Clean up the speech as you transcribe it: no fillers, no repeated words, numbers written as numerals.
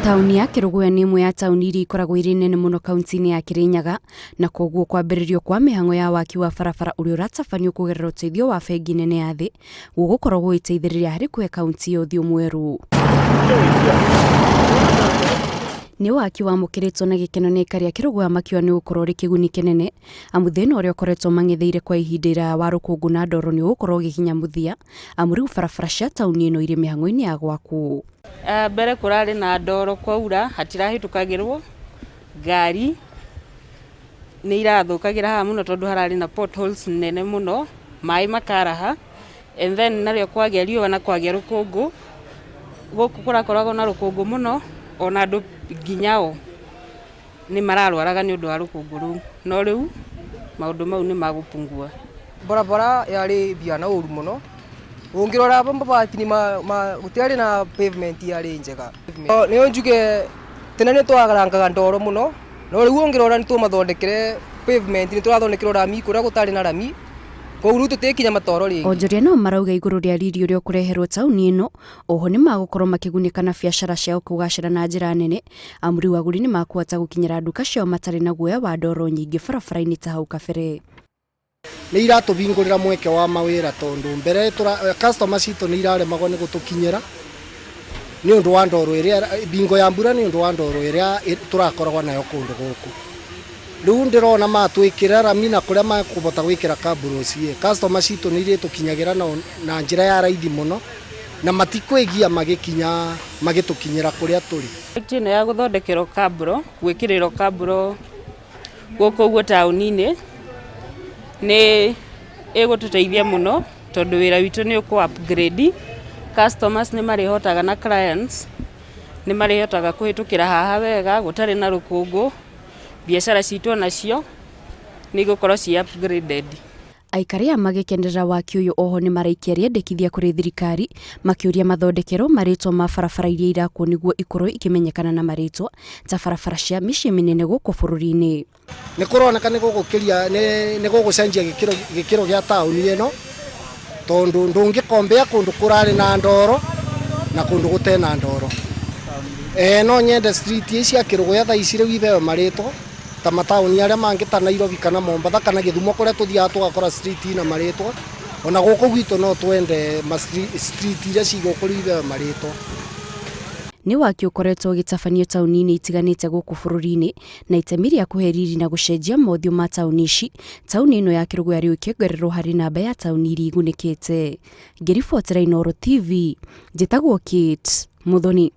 Taũni ya Kĩrũgũya nĩ ĩmwe ya taũni iria ikoragwo irĩ nene mũno kaunti-inĩ ya Kĩrĩnyaga, na kwoguo kwambĩrĩrio kwa mĩhang'o ya waki wa barabara ũrĩa ũratabanio kũgerera ũteithio wa bengi nene ya thĩ gũgũkorwo gũgĩteithĩrĩria harĩ kũhe kaunti ĩyo ũthiũ mwerũ. Nĩ waki wamũkĩrĩtwo na gĩkeno nĩ aikari a Kĩrũgũya makiuga nĩ ũgũkorwo ũrĩ kĩguni kĩnene amu thĩna ũrĩa ũkoretwo mang'etheire kwa ihinda iraya wa rũkũngũ na ndoro nĩ ũgũkorwo ũgĩkinya mũthia amu rĩu barabara cia taũni ĩno irĩ mĩhang'o-inĩ ya gwakwo. Mbere kũrarĩ na ndoro kwaura hatirahĩtũkagĩrwo ngari nĩ irathũkagĩra haha mũno tondũ hararĩ na potholes nene mũno, maĩ makaraha and then narĩo kwagĩa riũa na kwagĩa rũkũngũ, gũkũ kũrakoragwo na rũkũngũ mũno ona andũ nginya o nĩ mararwaraga nĩ ũndũ wa rũkũngũ rũu, no rĩu maũndũ mau nĩ magũpungua. Barabara yarĩ biana ũru mũno, ũngĩrora mabati nĩ gũtiarĩ na pavement yarĩ njega. Nĩyo njuge tene nĩ twarangaga ndoro mũno, no rĩu ũngĩrora nĩ tũmathondekere pavement, nĩ tũrathondekerwo rami kũrĩa gũtarĩ na rami, koguo rĩu tũtikinya matoro rĩngĩ. Onjoria nao marauga igũrũ rĩa riri ũrĩa ũkũreherwo taũni ĩno, oho nĩ magũkorwo makĩgunĩka na biacara ciao kũgacĩra na njĩra nene, amu rĩu agũri nĩ makũhota gũkinyĩra nduka ciao matarĩ na guoya wa ndoro nyingĩ barabara-inĩ ta hau kabere. Nĩ iratũhingũrĩra mweke wa mawĩra tondũ mbere customer citũ nĩ iraremagwo nĩ gũtũkinyĩra nĩ ũndũ wa ndoro ĩrĩa bingo ya mbura nĩ ũndũ wa ndoro ĩrĩa tũrakoragwo nayo kũndũ gũkũ. Rĩu ndĩrona matwĩkĩra rami na kũrĩa makũhota gwĩkĩra cabros ĩ, customer citũ nĩ irĩtũkinyagĩra na njĩra ya raithi mũno na matikwĩgia magĩkinya magĩtũkinyĩra kũrĩa tũrĩ. Project ĩno ya gũthondekerwo kaburo, gwĩkĩrĩrwo kaburo gũkũ ũguo taũni-inĩ nĩ ĩgũtũteithia mũno tondũ wĩra witũ nĩ ũkũ upgrade, customers nĩ marĩhotaga na clients nĩ marĩhotaga kũhĩtũkĩra haha wega gũtarĩ na rũkũngũ, biacara citũ onacio nĩ igũkorwo ci upgraded. Aikari aya magĩkenerera waki ũyũ oho nĩ maraikia rĩendekithia kũrĩ thirikari makĩũria mathondekerwo marĩtwa ma barabara iria irakwo nĩguo ikorwo ikĩmenyekana na marĩtwa ta barabara cia mĩciĩ mĩnene gũkũ bũrũri-inĩ. Nĩ kũroneka nĩ gũgũkĩria nĩ gũgũcenjia gĩkĩro gĩkĩro gĩa taũni ĩno tondũ ndũngĩkombea kũndũ kũrarĩ na ndoro na kũndũ gũtarĩ na ndoro. No nyende street ici cia Kĩrũgũya thaa ici rĩu iheo marĩtwa ta mataũni arĩa mangĩ ta Nairobi kana Mombatha kana Gĩthumo kũrĩa tũthiaga tũgakora street ina marĩtwa, ona gũkũ gwitũ no twende ma street iria ci gũkũ rĩu iheo marĩtwa. Nĩ waki ũkoretwo ũgĩtabanio taũni-inĩ itiganĩte gũkũ bũrũri-inĩ na itemi rĩa kũhe riri na gũcenjia mothiũ ma taũni ici, taũni ĩno ya Kĩrũgũya rĩu ĩkĩongererwo harĩ namba ya taũni iria igunĩkĩte. Ngĩribotera Inooro TV, njĩtagwo Kate Muthoni.